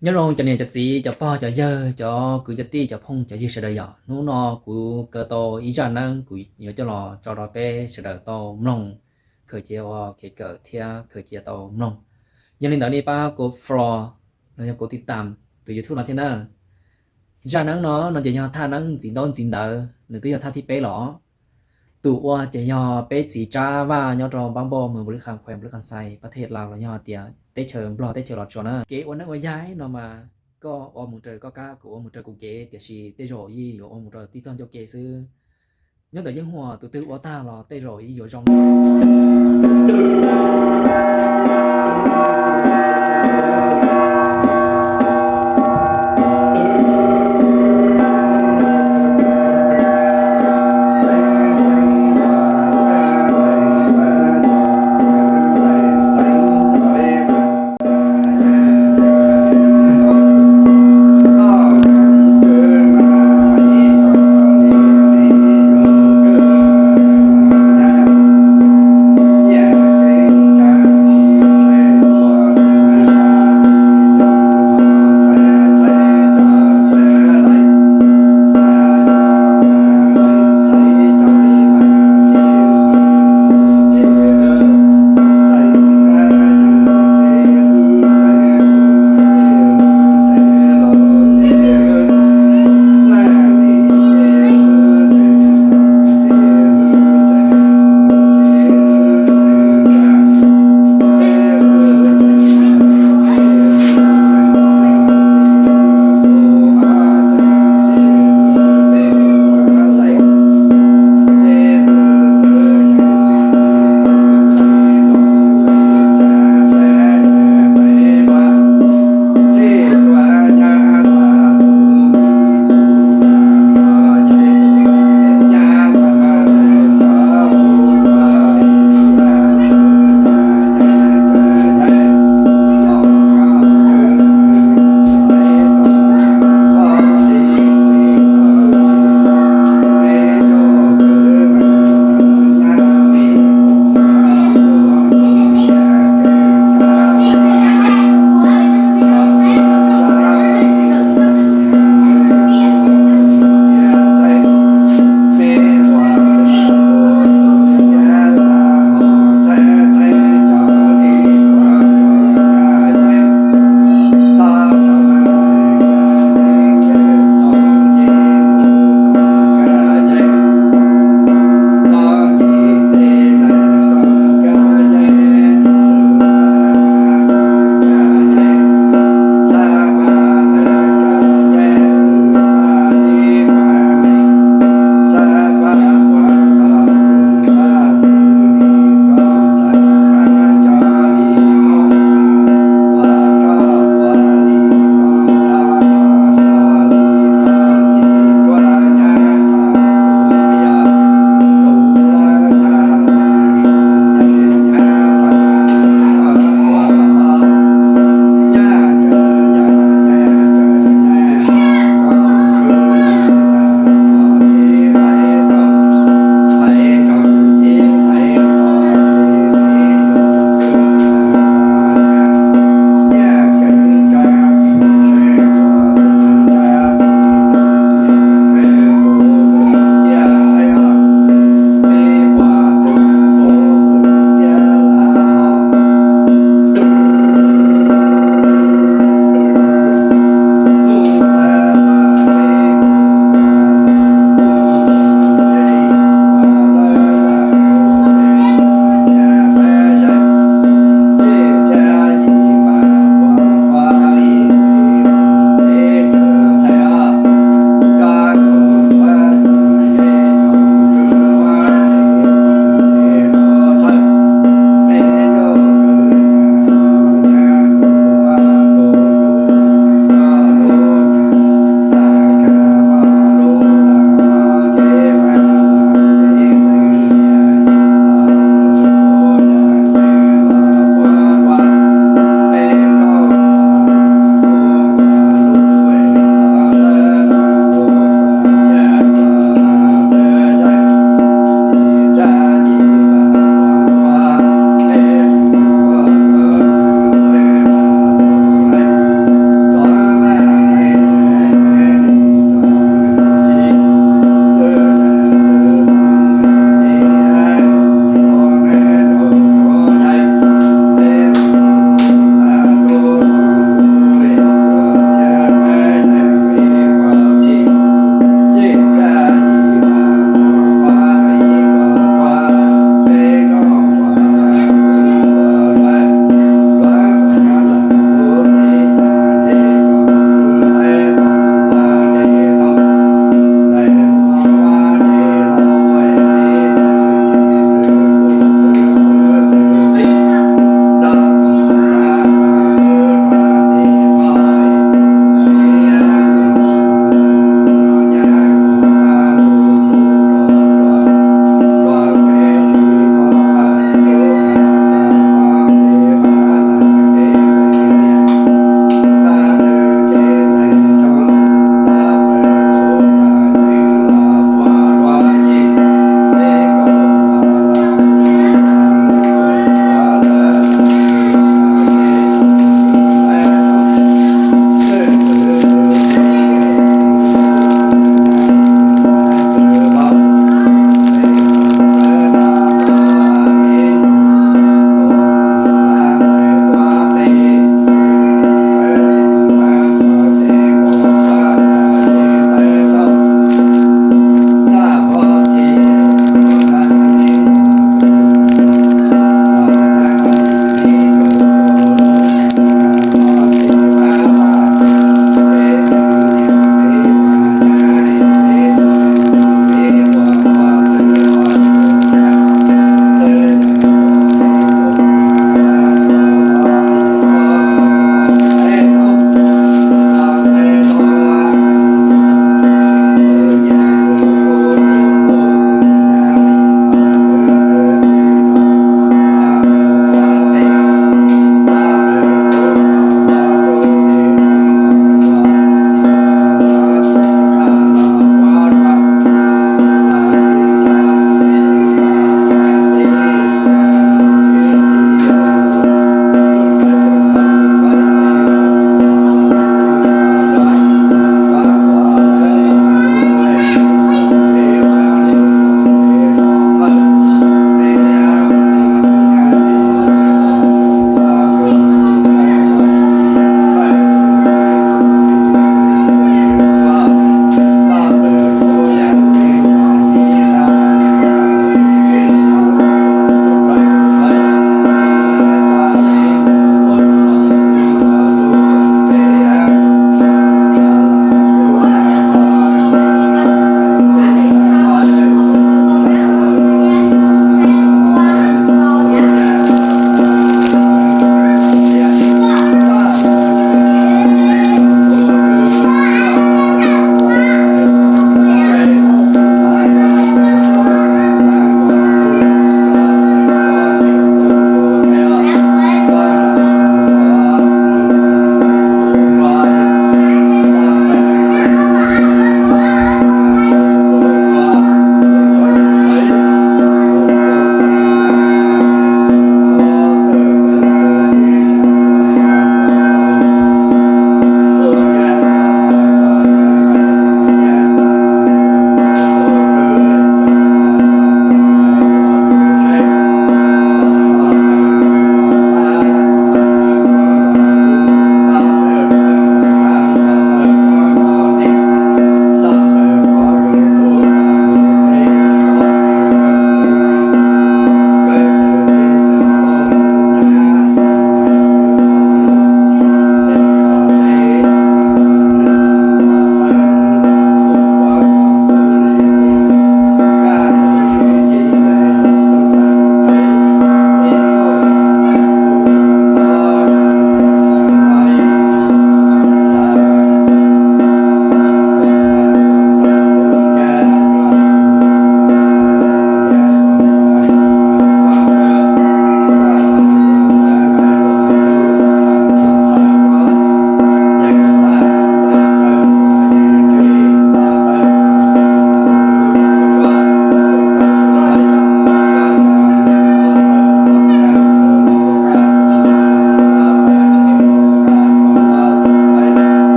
Nyob zoo cov niam cov txiv, cov pog cov yawg, cov kwv cov tij, cov phooj cov ywg sawv daws yom. Hnub no kuv kaw tau ib zaj neeb kuv yuav coj los tso rau peb sawv daws tau mloog, khaws cia ua kev kawm thiab khaws cia tau mloog. Yog li ntawd nej pab kuv follow los yog kuv tiv tam tus YouTube no thiab na. Zaj neeb no no ces yog thaj neeb ntxiv ntaub ntxiv ntawv, nws twb yog thaj thib peb los. Tus ua ces yog peb txiv Tsab Vaj nyob rau Npab Npauj, moos Npaus Lis Kham, khuees Npaus Lis Kham Xais, pas thej Laus los yog tias teb chaws Nplog teb chaws Los Tsuas na. Kev ua neeb ua yaig no mas koj ua mus raws koj kab, kuv ua mus raws kuv kev, tiam sis tej zaum yeej yuav ua mus raws tib txoj ncauj ke xwb. Nyob ntawm yeeb huam tus twg ua tag los tej zaum yeej yuav zoo.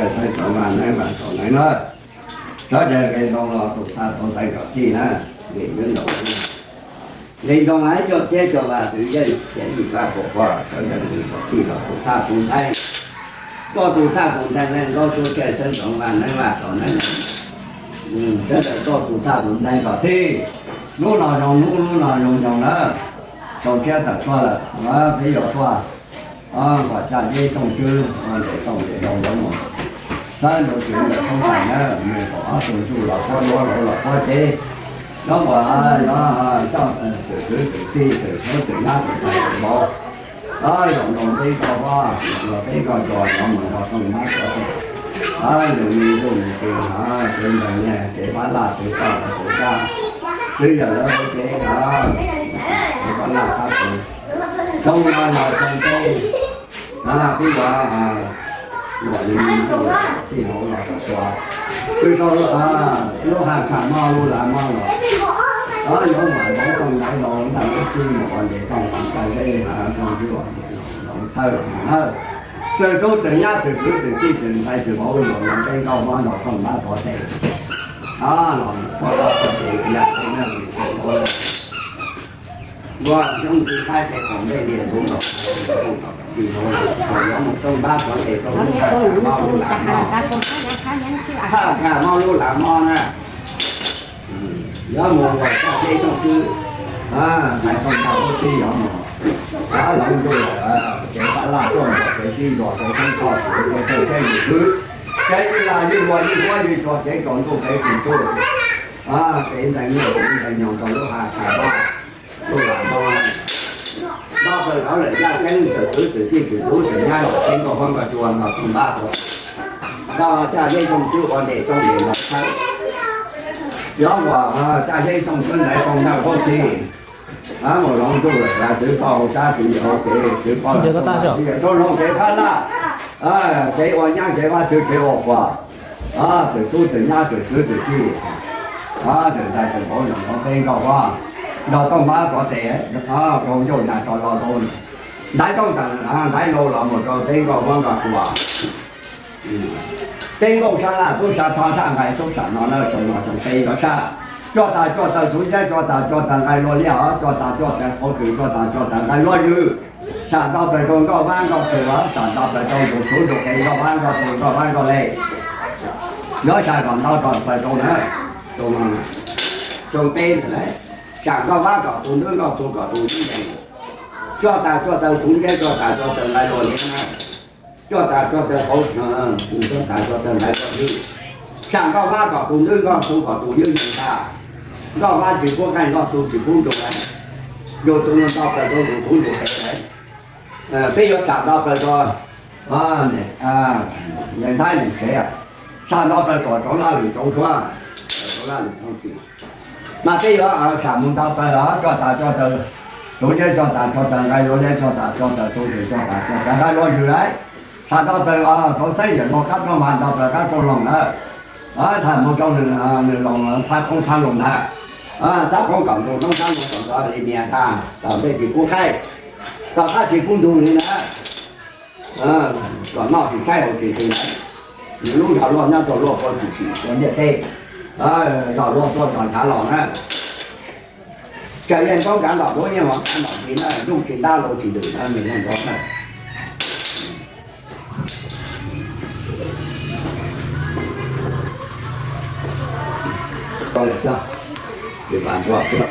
Sawv tsoov vaj neeb vaj tsaus neeb na, sawv daws nqe ntoo los tus thaj tau ntxeev kom txhij na. Nqe ntoo, nqe ntoo hais coj txhiab coj vaj txwv yeej txhiab yij pab pam pog sawv daws kom txhij los tus thaj tus ntxeev, koj tus thaj tus ntxeev leej nkaub tub tsaij sawv tsoov vaj neeb vaj tsaus neeb, sawv daws koj tus thaj tus ntxeev kom txhij. Hnub no zoo hnub, hnub no zoo zoo na, tau tshiab tawm tuaj lawm, peb yuav tuaj nqos caj zeb tooj tswb, ntes tooj ntes ntoo yuav mus txhawb nrau tsev ntawm thoob tais na, mus kom ob tug ntsuj los puab duab, hluas los puab cev, nyob ua, nyob coj txwm kwv txwm tij txwm tub txwm nyab txwm ntxhais txwm vauv, zaum nroog peb nkauj vab, zaum nroog peb nkauj ntsua, yuav mus nrog tooj npab tuaj. Nws me ntuj nws tus, kev ntawd niag kev pab laj txwv paj txwv kab, twb yog lawv hauv kev, kev pab laj pab txwv. Zoo no yog txog ntev, peb yuav luam li me ntuj txhij hauv los kom txhua, twb tau lub haj kham mob lub lav mob los, yuav mam ntaiv tooj ntaiv ntoo ntag lub txhij mus ua ntes tooj tiv caj zeb, tooj tswb los txhawb los mus na. Txwm tub txwm nyab txwm kwv txwm tij txwm ntxhais txwm vauv, zaum nroog peb nkauj vab nrog tooj npab tuav tes, los mus tuaj dab tuav tes yam tej neeg mus ua xyoob ntxwv qaib tej qaum nplej liaj ntxuv nkaus, tis hauv los yuav mus tooj npab tuav tes rau lub haj kham mob lub lav mob, haj kham mob lub lav mob na. Yuav mus nqos caj zeb tooj tswb, ntaiv tooj ntag lub txhij yuav mus, hloov ntuj lawm, kev pab laj tuaj nrog kev sib nrog kev sib txhoj kev txawj kev ywj khwv, kev ywj lag ywj luag ywj huab ywj tsua kev tsaus ntuj kev tsis ntuj, kev ntxeev nyoog kev ntxeev nyoog rau lub haj kham mob lub lav mob. Nto plaws lawv lawm ncaj keeb txwm kwv txwm tij txwm tub txwm nyab los peb nkauj vab nkauj ntsua nrog tooj npab tuav, nqos caj zeb tooj tswb ua ntes tooj ntes ntoo txhawb. Yuav nqos caj zeb tooj tswb ntaiv tooj ntag lub txhij, mus hloov ntuj lawm, twv toj hauv sab twv ywm hauv kev, twv poj hauv kev, rau hloov kev pab laj, kev ua nyab kev vab txwv kev ua quas, txwm tub txwm nyab txwm kwv txwm tij, txwm ntxhais txwm vauv, zaum nroog peb nkauj vab nrog tooj npab tuav tes, rau ncauj nag tso lo rau ntaiv tooj tawm ntaiv lau los mus rau peb nkauj vab nkauj ntsua. Peb nkauj sab laj tub sab txhob sab nqaij tub sam no na, xyoo no xyoo peb yuav sab. Cuaj tag cuaj taw txuv nceb, cuaj tag cuaj taw nqaij luaj liaj os, cuaj tag cuaj taw qauv kws, cuaj tag cuaj taw nqaij luaj zwm. Sam nto plaws rau nkauj vab nkauj txwv, sam nto plaws rau ntug txhuv ntug qe nkauj vab nkauj txwv nkauj vab nkauj le. Yuav sam kom nto plaws rau na, xyoo peb ntawd, sam nkauj vab kom tus ntub nkauj txwv kom tus ntub yees. Cuaj tag cuaj taw txuv nceb, cuaj tag cuaj taw nqaij luaj liaj na. Cuaj tag cuaj taw qauv, cuaj tag cuaj taw nqaij luaj zwm. Sam nkauj vab kom tus ntub nkauj txwv kom tus ntub yees ntag. Nkauj vab tsis pub qaij, nkauj txwv tsis pub ntug lawm. Ntug txhuv nto plaws rau ntug txhuv ntug qe lawm. Peb yuav sam nto plaws rau niam ntxhais niam tsev, sam nto plaws kom rov laj lwm rau suav, rov laj lwm rau tsis. Mas peb yuav sam mus nto plaws os, cuaj tag cuaj taw txuv nceb, cuaj tag cuaj taw nqaij luaj liaj, cuaj tag cuaj taw txuv ntws, cuaj tag cuaj taw nqaij luaj zwm lawm. Sam nto plaws os, txhuv xeeb yawm luag qab roob vag, nto plaws qab roob loog lawm. Txhaj mus rau nws loog, txhaj qoob txhaj loo ntag. Txhaj qoob kom ntug, qoob txhaj loo kom ntug li niam ntag, tom ntej tsis pub qaij, tom qab tsis pub ntug li na. Kom noj tsis tshaib haus tsis txwv lawm. Nws lub zog luaj nyob rau luaj puag tsis sim ua ntiaj teb, zog luaj tuaj zog nrad los na. Tsaws yeej koob kav ntom duab, yeej hov kav ntom ti na, ntuj tsis ntab lauj tsis lwm na, nws yeej nrov na. Koj lawm xwb,